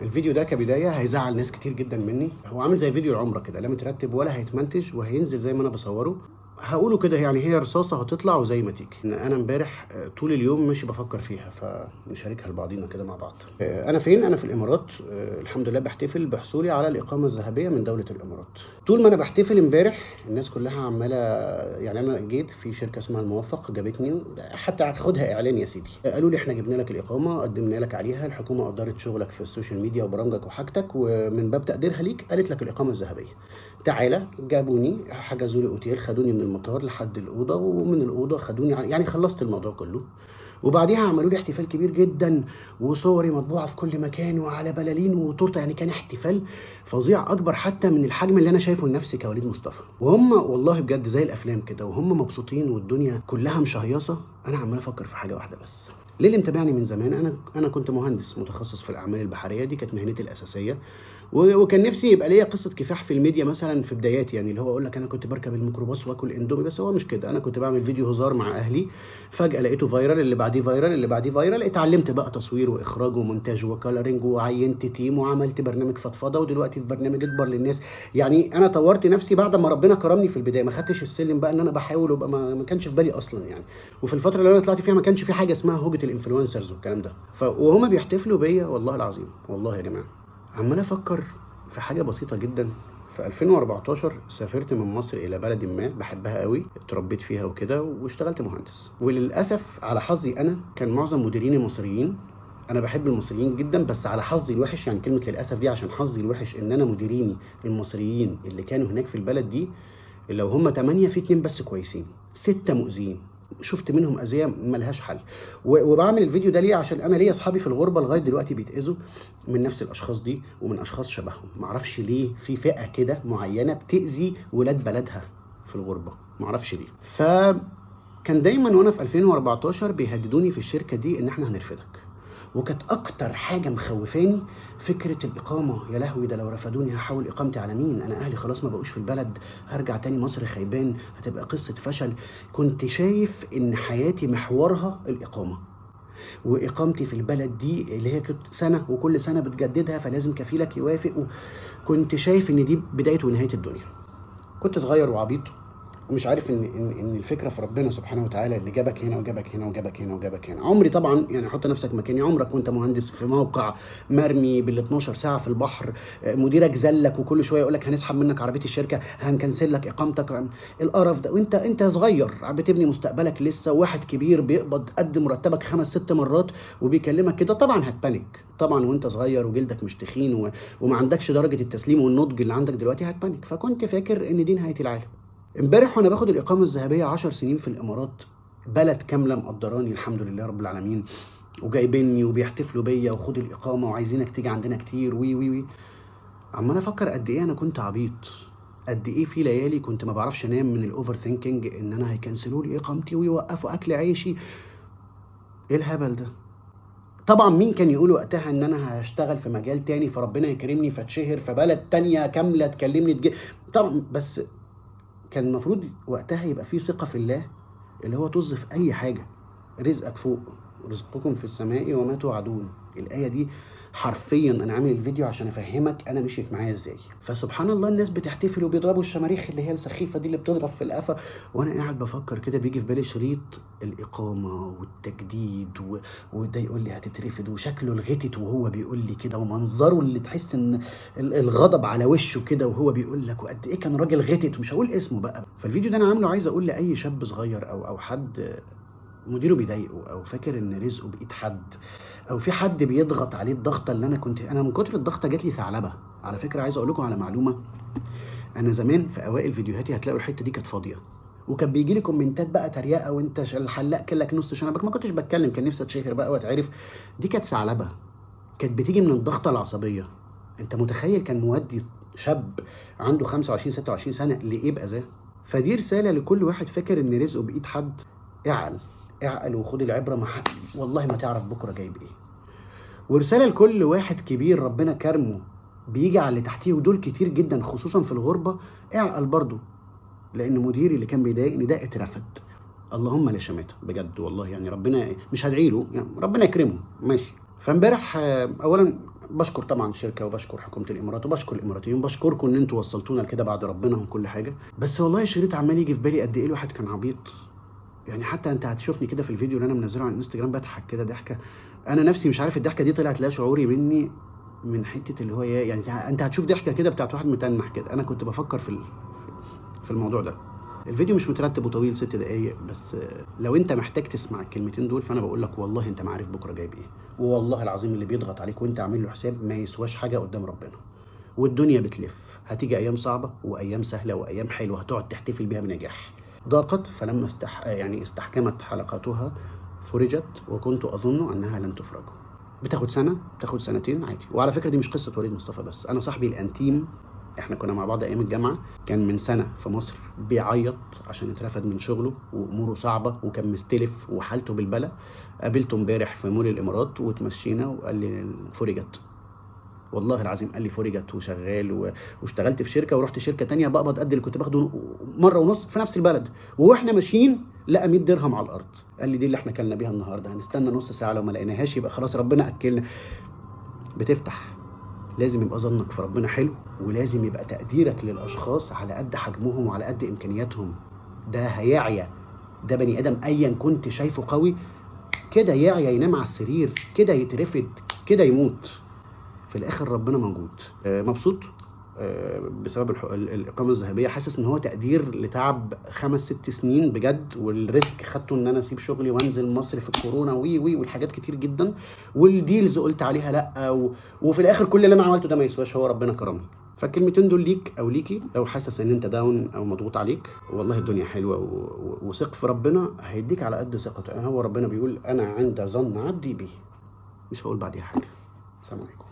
الفيديو ده كبداية هيزعل ناس كتير جدا مني. هو عامل زي فيديو العمرة كده، لا مترتب ولا هيتمنتج وهينزل زي ما انا بصورة. هقوله كده، يعني هي رصاصة هتطلع وزي ما تيجي. انا امبارح طول اليوم ماشي بفكر فيها، فنشاركها لبعضينا كده مع بعض. انا فين؟ انا في الامارات. الحمد لله بحتفل بحصولي على الاقامة الذهبية من دولة الامارات. طول ما انا بحتفل امبارح الناس كلها عماله، يعني انا جيت في شركة اسمها الموفق جابتني، حتى خدها اعلان يا سيدي، قالوا لي احنا جبنا لك الاقامة، قدمنا لك عليها، الحكومة قدرت شغلك في ال social media وبرامجك وحاجتك، ومن باب تقديرها ليك قالت لك الاقامة الذهبية. تعالى. جابوني، حجزوا لي اوتيل، خدوني من المطار لحد الاوضة، ومن الاوضة خدوني يعني خلصت الموضوع كله. وبعديها عملوا لي احتفال كبير جدا، وصوري مطبوعة في كل مكان وعلى بلالين وتورته، يعني كان احتفال فظيع اكبر حتى من الحجم اللي انا شايفه لنفسي كوليد مصطفى. وهم والله بجد زي الافلام كده، وهم مبسوطين والدنيا كلها مشهيصه. انا عمال افكر في حاجة واحدة بس. ليه؟ اللي متابعني من زمان، انا كنت مهندس متخصص في الاعمال البحرية، دي كانت مهنتي الاساسية، وكان نفسي يبقى ليا قصة كفاح في الميديا مثلا في بداياتي، يعني اللي هو اقول لك انا كنت بركب الميكروباص واكل اندومي، بس هو مش كده. انا كنت بعمل فيديو هزار مع اهلي، فجاة لقيته viral، اللي بعديه viral، اللي بعديه viral. اتعلمت بقى تصوير واخراج ومونتاج و coloring، وعينت team وعملت برنامج فضفضة، ودلوقتي في برنامج اكبر للناس. يعني انا طورت نفسي بعد ما ربنا كرمني في البداية، ما خدتش السلم بقى ان انا بحاول وابقى، ما كانش في بالي اصلا يعني. وفي الفترة اللي انا طلعت فيها ما كانش في حاجة اسمها هوجه ال influencers والكلام ده. وهما بيحتفلوا بيا والله العظيم، والله يا جماعة عمال افكر في حاجة بسيطة جدا. في 2014 سافرت من مصر الى بلد ما بحبها قوي، اتربيت فيها وكده، واشتغلت مهندس. وللاسف على حظي انا كان معظم مديريني مصريين. انا بحب المصريين جدا، بس على حظي الوحش، يعني كلمة للاسف دي عشان حظي الوحش ان انا مديريني المصريين اللي كانوا هناك في البلد دي، لو هم 8 في 2 بس كويسين، 6 مؤذيين، شفت منهم اذيه ملهاش حل. وبعمل الفيديو ده ليه؟ عشان انا ليا اصحابي في الغربة لغاية دلوقتي بيتاذوا من نفس الاشخاص دي ومن اشخاص شبههم. معرفش ليه في فئة كده معينة بتاذي ولاد بلدها في الغربة، معرفش ليه. فكان دايما وانا في 2014 بيهددوني في الشركة دي ان احنا هنرفدك، وكانت اكتر حاجة مخوفاني فكرة الاقامة. يا لهوي، ده لو رفدوني هحول اقامتي على مين؟ انا اهلي خلاص ما بقوش في البلد، هرجع تاني مصر خيبان، هتبقى قصة فشل. كنت شايف ان حياتي محورها الاقامة، واقامتي في البلد دي اللي هي كنت سنة وكل سنة بتجددها، فلازم كفيلك يوافق. كنت شايف ان دي بداية ونهاية الدنيا. كنت صغير وعبيط ومش عارف ان ان ان الفكرة في ربنا سبحانه وتعالى اللي جابك هنا وجابك هنا وجابك هنا وجابك هنا. عمري طبعا، يعني حط نفسك مكاني، عمرك وانت مهندس في موقع مرمي بال 12 ساعة في البحر، مديرك زلك وكل شوية يقول لك هنسحب منك عربية الشركة، هنكنسل لك اقامتك، القرف ده، وانت صغير بتبني مستقبلك لسه، وواحد كبير بيقبض قد مرتبك 5 6 مرات وبيكلمك كده، طبعا هت panic. طبعا وانت صغير وجلدك مش تخين وما عندكش درجه التسليم والنضج اللي عندك دلوقتي، هت panic. فكنت فاكر ان دي نهاية العالم. امبارح وانا باخد الاقامة الذهبية 10 سنين في الامارات، بلد كاملة مقدراني الحمد لله رب العالمين، وجايبيني وبيحتفلوا بيا وخد الاقامة وعايزينك تيجي عندنا كتير وي وي وي. عمال افكر قد ايه انا كنت عبيط، قد ايه في ليالي كنت ما بعرفش انام من ال overthinking ان انا هيكنسلوا لي اقامتي ويوقفوا اكل عيشي. ايه الهبل ده؟ طبعا مين كان يقول وقتها ان انا هشتغل في مجال تاني فربنا يكرمني فاتشهر فبلد تانية كاملة تكلمني طبعا. بس كان المفروض وقتها يبقى في ثقة في الله، اللي هو طز في أي حاجة، رزقك فوق، رزقكم في السماء وما توعدون. الآية دي حرفيا أنا عامل الفيديو عشان أفهمك أنا مشيت معايا إزاي. فسبحان الله الناس بتحتفل وبيضربوا الشماريخ اللي هي السخيفة دي اللي بتضرب في القفا، وأنا قاعد بفكر كده، بيجي في بالي شريط الإقامة والتجديد وده يقول لي هتترفد، وشكله الغتت وهو بيقول لي كده، ومنظره اللي تحس إن الغضب على وشه كده وهو بيقول لك، وقد إيه كان راجل غتت، مش هقول اسمه بقى. فالفيديو ده أنا عامله عايز أقول لأي شاب صغير أو حد مديره بيضايقه، او فاكر ان رزقه بايد حد، او في حد بيضغط عليه الضغطه اللي انا كنت، انا من كتر الضغطه جات لي ثعلبة. على فكرة عايز اقول لكم على معلومة، انا زمان في اوائل فيديوهاتي هتلاقوا الحتة دي كانت فاضية، وكان بيجي لي كومنتات بقى تريقه، وانت الحلاق كلك نص شنبك. ما كنتش بتكلم، كان نفسي اتشهر بقى واتعرف. دي كانت ثعلبة، كانت بتيجي من الضغطه العصبية. انت متخيل كان مودي شاب عنده 25 26 سنة لايه باذاه؟ فدي رسالة لكل واحد فاكر ان رزقه بايد حد. اعقل اعقل وخد العبرة، مع والله ما تعرف بكره جايب ايه. ورسالة لكل واحد كبير ربنا كرمه بيجي على اللي تحتيه، ودول كتير جدا خصوصا في الغربة، اعقل برضو، لان مديري اللي كان بيضايقني ده اترفد. اللهم لا شماته بجد والله، يعني ربنا مش هدعي له، يعني ربنا يكرمه ماشي. فامبارح اولا بشكر طبعا الشركة وبشكر حكومة الامارات وبشكر الاماراتيين، بشكركم ان انتوا وصلتونا لكده بعد ربنا وكل حاجة. بس والله الشريط عمال يجي في بالي قد ايه الواحد كان عبيط. يعني حتى انت هتشوفني كده في الفيديو اللي انا منزله على الانستجرام بضحك كده ضحكه، انا نفسي مش عارف الضحكة دي طلعت لا شعوري مني من حتة اللي هو يعني انت هتشوف ضحكه كده بتاعت واحد متنح كده. انا كنت بفكر في الموضوع ده. الفيديو مش مترتب وطويل 6 دقايق، بس لو انت محتاج تسمع الكلمتين دول فانا بقول لك والله انت ما عارف بكره جايب ايه، والله العظيم اللي بيضغط عليك وانت عامل له حساب ما يسواش حاجة قدام ربنا. والدنيا بتلف، هتيجي ايام صعبة وايام سهلة وايام حلوة هتقعد تحتفل بيها بنجاح. ضاقت فلما استحكمت حلقاتها فرجت، وكنت اظن انها لن تفرج. بتاخد سنة، بتاخد سنتين عادي. وعلى فكرة دي مش قصة وليد مصطفى بس، انا صاحبي الانتيم احنا كنا مع بعض ايام الجامعة، كان من سنة في مصر بيعيط عشان اترفد من شغله واموره صعبة وكان مستلف وحالته بالبلا. قابلته امبارح في مول الامارات وتمشينا وقال لي فرجت، والله العظيم قال لي فرجت وشغال واشتغلت في شركة ورحت شركة تانية بقبض قد اللي كنت باخده مرة ونص في نفس البلد. واحنا ماشيين لقى 100 درهم على الارض، قال لي دي اللي احنا كلنا بيها النهارده، هنستنى نص ساعة لو ما لقيناهاش يبقى خلاص ربنا اكلنا. بتفتح، لازم يبقى ظنك في ربنا حلو، ولازم يبقى تقديرك للاشخاص على قد حجمهم وعلى قد امكانياتهم. ده هيعيا، ده بني ادم ايا كنت شايفه قوي كده يعيا ينام على السرير كده، يترفد كده، يموت. في الاخر ربنا موجود. مبسوط بسبب الاقامة الذهبية، حاسس ان هو تقدير لتعب 5 6 سنين بجد، وال risk خدته ان انا اسيب شغلي وانزل مصر في الكورونا وي وي والحاجات كتير جدا، وال deals قلت عليها لا، وفي الاخر كل اللي انا عملته ده ما يسواش، هو ربنا كرمني. فالكلمتين دول ليك او ليكي لو حاسس ان انت down او مضغوط عليك، والله الدنيا حلوة وثق في ربنا هيديك على قد ثقته. هو ربنا بيقول انا عند ظن عبدي بي. مش هقول بعديها حاجة. السلام عليكم.